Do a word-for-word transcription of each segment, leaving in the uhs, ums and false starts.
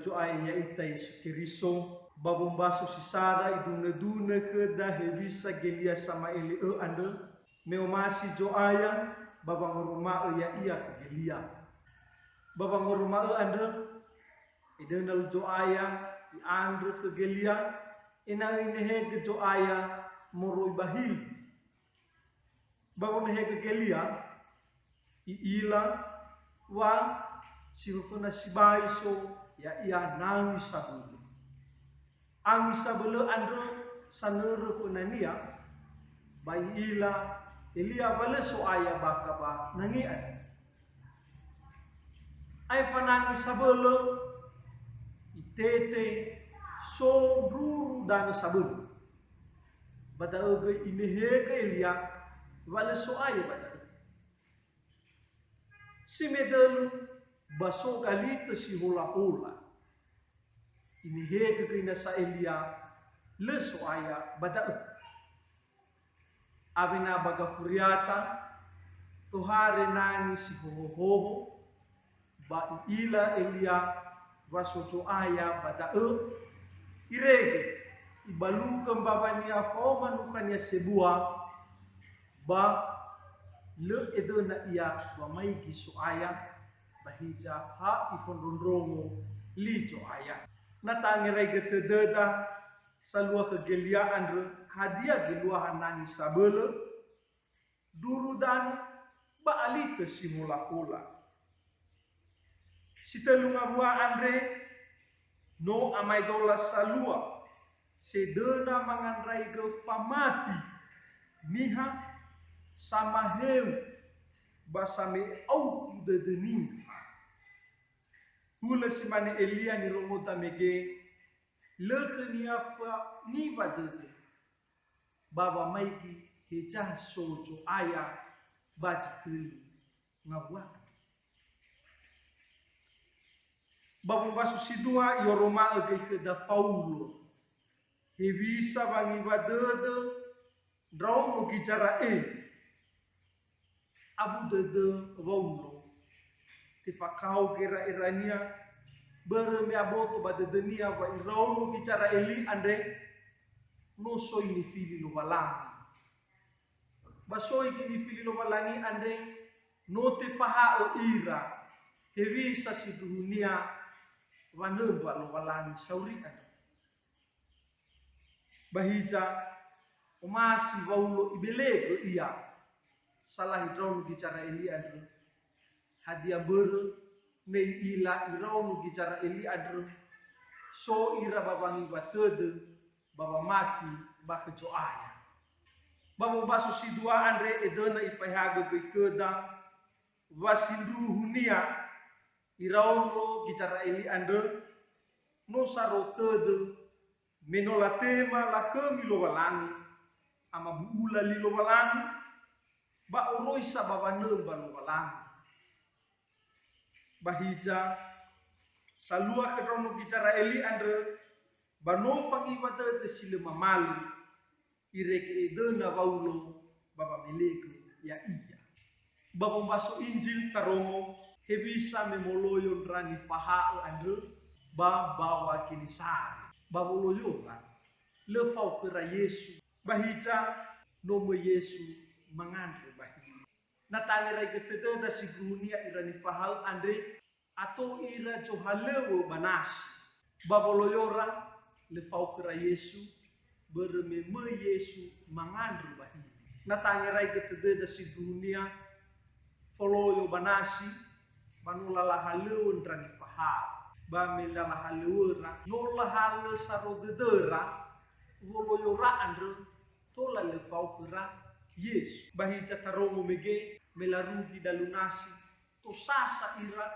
Zo'aya ya'ita Yesu Keriso, ba wombaso si sara idunö-dunö khöda hewisa gelia sama'ele'ö andrö, me omasi Zo'aya ba wangoroma'ö ya'ia khö gelia. Ba wangoroma'ö andrö, edöna lu Zo'aya i'andrö khö gelia, ena'ö inehegö Zo'aya moroi ba hili. Ba wonehegö gelia, i'ila wa si föföna sibai so ya'ia nangi sabölö. Angi sabölö andrö sanörö fönania, ba i'ila Elia wa lö So'aya bakha ba nangi andrö. Aefa nangi sabölö, itete so ndruru danö sabölö. Ba da'ö göi inehegö Elia wa lö So'aya ba da'ö. Si medölu ba so galitö si hola-hola. Inehegö göi nasa Elia, lö So'aya ba da'ö. Awena ba gafuriata, tohare nangi si hoho-hoho, ba i'ila Elia wa so Zo'aya ba da'ö, irege, ibalugö mbawania faoma nukhania sebua, ba lö edöna ia wamaigi So'aya, ba hiza ha ifondrondrongo li Zo'aya. Na tangeraigö tödöda, salua khö gelia andrö, hadia geluaha nangi sabölö, ndruru danö, ba alitö si hola-hola. Si tölu ngawua andre, no amaedola salua, sedöna mangandraigö famati niha samaheu ba same'e aukhu dödönia. Hulö si mane Elia nirongoda mege, lö khönia fa niwa dödö, ba wamaigi heza so Zo'aya ba zi tölu ngawua. Ba wombaso si dua i'oroma'ö göi khöda Faulo, hewisa wangiwa dödö ndraono Gizera'eli. Abu dödö Waulo, tefakao gera'erania, börö me aboto ba dödönia wa iraono Gizera'eli andre no soi nifili Lowalangi. Ba soi göi nifili Lowalangi andre, no tefaha'ö ira hewisa sindruhunia wanömba Lowalangi sauri andrö. Ba hiza, omasi Waulo ibelegö ia salahi ndraono Gizera'eli andrö. Hadia mbörö me i'ila iraono Gizera'eli andrö, so ira ba wangiwa tödö ba wamati ba khö Zo'aya. Ba wombaso si dua andre edöna ifaehagö göi khöda wa sindruhunia iraono Gizera'eli andrö no saro tödö, me no latema lakhömi Lowalangi, amabu'ula li Lowalangi, ba oroisa ba wanömba Lowalangi. Ba hiza, salua khö ndraono Gizera'eli andrö, ba no fangiwa dödö si lö mamalu, irege edöna Waulo ba wamelegö ya'ia. Ba wombaso Injil tarongo hewisa me moloyo ndra nifaha'ö andrö ba mbaŵa Genesare. Ba woloyora, lö fao khöra Yesu. Ba hiza, no möi Yesu mangandrö ba hili. Na tangeraigö tödöda sindruhunia ira nifaha'ö andre, ato ira zohalöŵö ba nasi. Ba woloyora, lö fao khöra Yesu, börö me möi Yesu mangandrö ba hili. Na tangeraigö tödöda sindruhunia, foloyo ba nasi, ba no lala halöŵö ndra nifaha'ö. Ba me lala halöŵöra, no lahalö saro dödöra, woloyora andrö, tola lö fao khöra Yesu. Ba hiza tarongo mege, me larugi dalu nasi, tosasa ira,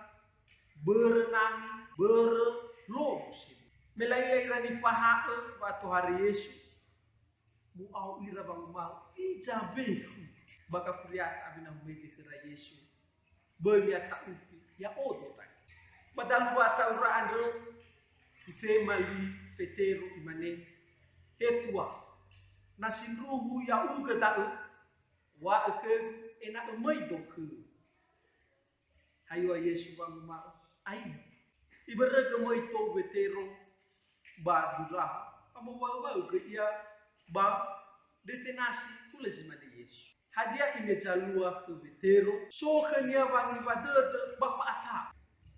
börö nangi, börö lowu si. Me la'ila ira nifaha'ö wa'atohare Yesu, mu'ao ira wanguma'ö, "Hiza behu." Ba gafuriata awena humege khöra Yesu, "Böi mi'ata'ufi, ya'odo da'e." Ba dalu wa'ata'ura andrö, itema li Fetero, imane, "He Tuha, na sindruhu ya'ugö da'ö, wa'ö khögu ena'ö möido khöu." Hayoa Yesu wanguma'ö, "Aine." Ibörögö möi tou Wetero ba dundraha, ba mowaöwaögö ia ba dete nasi, hulö zi mane Yesu. Hadia ine zalua khö Wetero? So khönia wangiwa dödö ba fa'ata'u,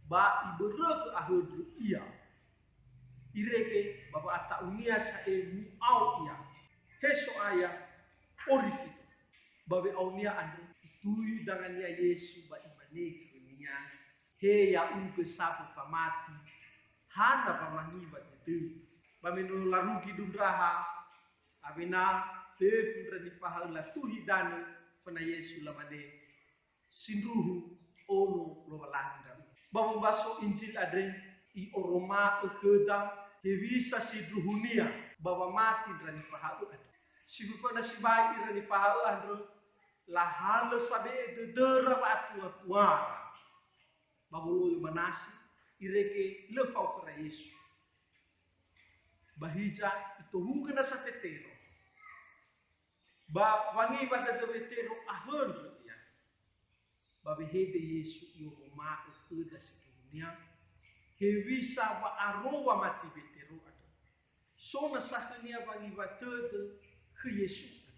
ba ibörögö ahöndrö ia. Irege ba wa'ata'unia sa'ae mu'ao ia, "He So'aya, orifi!" Ba we'aonia andrö, itui dangania Yesu ba imane khönia, "He ya'ugö sambö famati, hana wa mangiwa dödöu?" Ba me no larugi dundraha, awena fefu ndra nifahaö latuhi danö föna Yesu, lamane, "Sindruhu Ono Lowalangi ndra'ugö." Ba wombaso Injil andre, i'oroma'ö khöda hewisa sindruhunia ba wamati ndra nifahaö andrö. Si föföna sibai ira nifahaö andrö, lahalö sabe'e dödöra wa'atuatuara. Ba woloyo ba nasi, irege lö fao khöra Yesu. Ba hiza itohugö nasa Wetero. Ba wangiwa dödö Wetero ahöndrö ia. Ba wehede Yesu i'oroma'ö khöda sindruhunia, hewisa wa'aro wamati Wetero andrö. So nasa khönia wangiwa dödö khö Yesu andrö.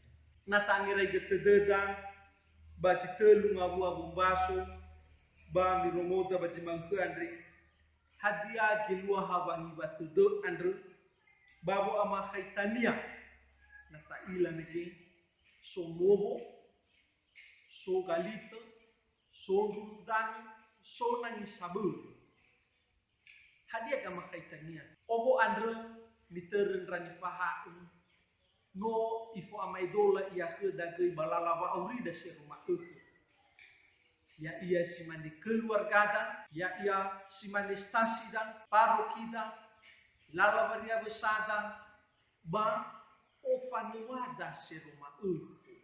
Na ta'angeraigö tödöda ba zi tölu ngawua wombaso ba mirongoda ba zi ma'ökhö andre, hadia geluaha wangiwa tödö andrö ba wo'amakhaitania? Na ta'ila mege, so nowo, so galitö, so ndrulu danö, so nangi sabölö. Hadia gamakhaitania? Owo andrö nitörö ndra nifahaö, no ifo'amaedola ia khöda göi ba lala wa'aurida si ero ma'ökhö. Ya'ia si mane keluargada, ya'ia si mane stasida, parokida, lala wariawösada, ba ofanöwada si ero ma'ökhö.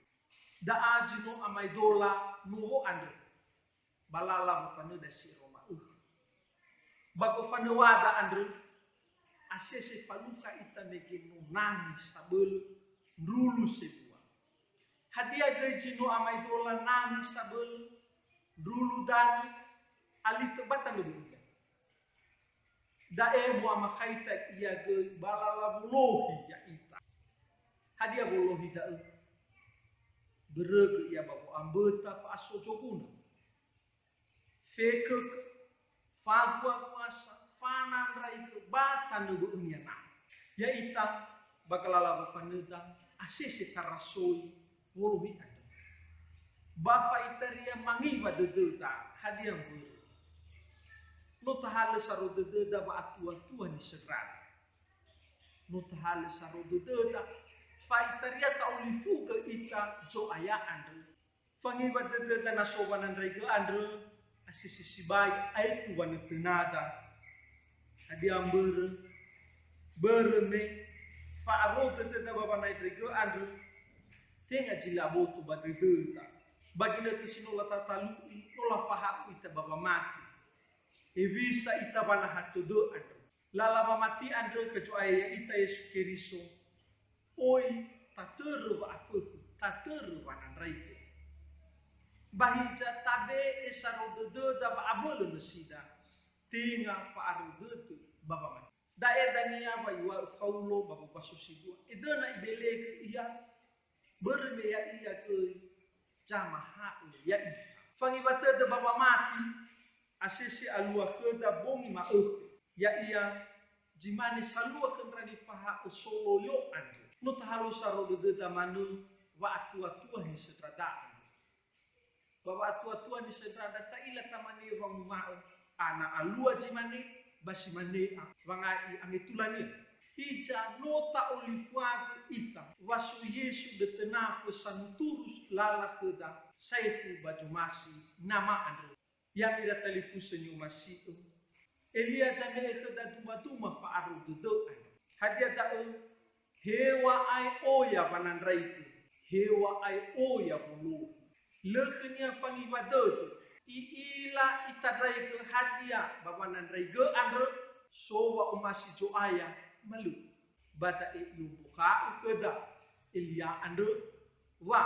Da'a zi no amaedola nowo andrö ba lala wofanöda si ero ma'ökhö. Ba gofanöwada andrö, asese falukha ita mege no nangi sabölö ndrulu sebua. Hadia göi zi no amaedola nangi sabölö ndrulu danö, alitö ba tanö bö'öda? Da'e mo'amakhaita ia göi ba lala wolohi ya'ita. Hadia wolohi da'ö? Börögö ia ba wo'amböta fa'asoguna, fekökö, faguaguasa, fanandraigö ba tanö bö'önia na. Ya'ita ba galala wofanöda, asese tarasoi wolohi andrö. Ba fa'itaria mangiwa dödöda, hadia mbörö? No tahalö saro dödöda wa'atuatua nisöndrada. No tahalö saro dödöda, fa'itaria ta'olifugö ita Zo'aya andrö. Fangiwa dödöda na so wanandraigö andrö, asese sibai aetu wanötönada. Hadia mbörö? Börö me fa'aro dödöda ba wanandraigö andrö, tenga zi lö aboto ba dödöda. Ba ginötö si no latatalu'u, no lafahaö ita ba wamati. Hewisa ita wanaha tödö andrö. Lala wamati andrö khö Zo'aya ya'ita Yesu Keriso, oi tatörö wa'afökhö, tatörö wanandraigö. Ba hiza tabe'e saro dödöda wa'abölö nösida, tenga fa'aro dödö ba wamati. Da'e dania wa iŵa'ö Faulo ba wombaso si dua. Edöna ibelegö ia, börö me ya'ia göi zamaha'ö ya'ita. Fangiwa tödö ba wamati, asese alua khöda bongi ma'ökhö. Ya'ia zi mane salua khö ndra nifahaö soloyo andrö. No tahalö saro dödöda manö wa'atuatua he söndrada andrö. Ba wa'atuatua nisöndrada ta'ila tamane wanguma'ö, ana alua zi mane, ba si mane a, wangai angetulania. Hiza no ta'olifuagö ita, wa so Yesu dötönafö sanuturu lala khöda, saetu ba zomasi Nama andrö. Ya'ira talifusö ni'omasi'ö, Elia zame'e khöda dumaduma fa'aro dödö andrö. Hadia da'ö? Heŵa'ae oya wanandraigö, heŵa'ae oya wolohi. Lö khönia fangiwa dödö, i'ila itandraigö hadia ba wanandraigö andrö, so wa'omasi Zo'aya, ma lö. Ba da'e i'ombakha'ö khöda Elia andrö, wa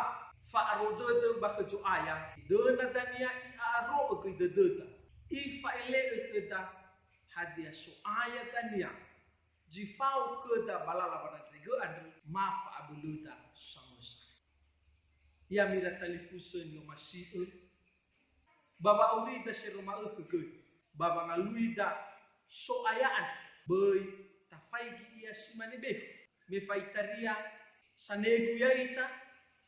fa'aro dödö ba khö Zo'aya, döna dania i'a'aro'ö göi dödöda. Ifa'ele'ö khöda hadia So'aya dania zi fao khöda ba lala wanandrege andrö, ma fa'abölöda samösa. Ya'ami ira talifusö ni'omasi'ö, ba wa'aurida si ero ma'ökhö göi, ba wangaluida So'aya andrö, böi tafaigi ia si mane behu. Me fa'itaria sanegu ya'ita,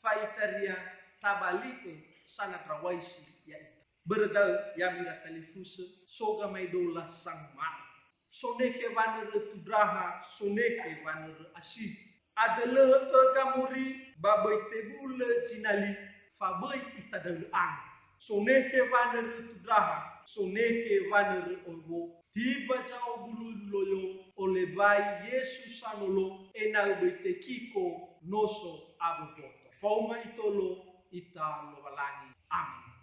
fa'itaria tabali'ö sanandrawaisi ya'ita. Börö da'ö, ya'ami ira talifusö, so gamaedola sanguma'ö. Sonekhe wanörö tundraha, sonekhe wanörö asi. Adölöhö öga mori, ba böi tebulö zinali, fa böi itadaülö angi. Sonekhe wanörö tundraha, sonekhe wanörö owo. Tiba za'o bului luloyo, olebai Yesu sanolo, ena'ö böi tekiko noso awö boto. Faoma itolo ita Lowalangi. Amen.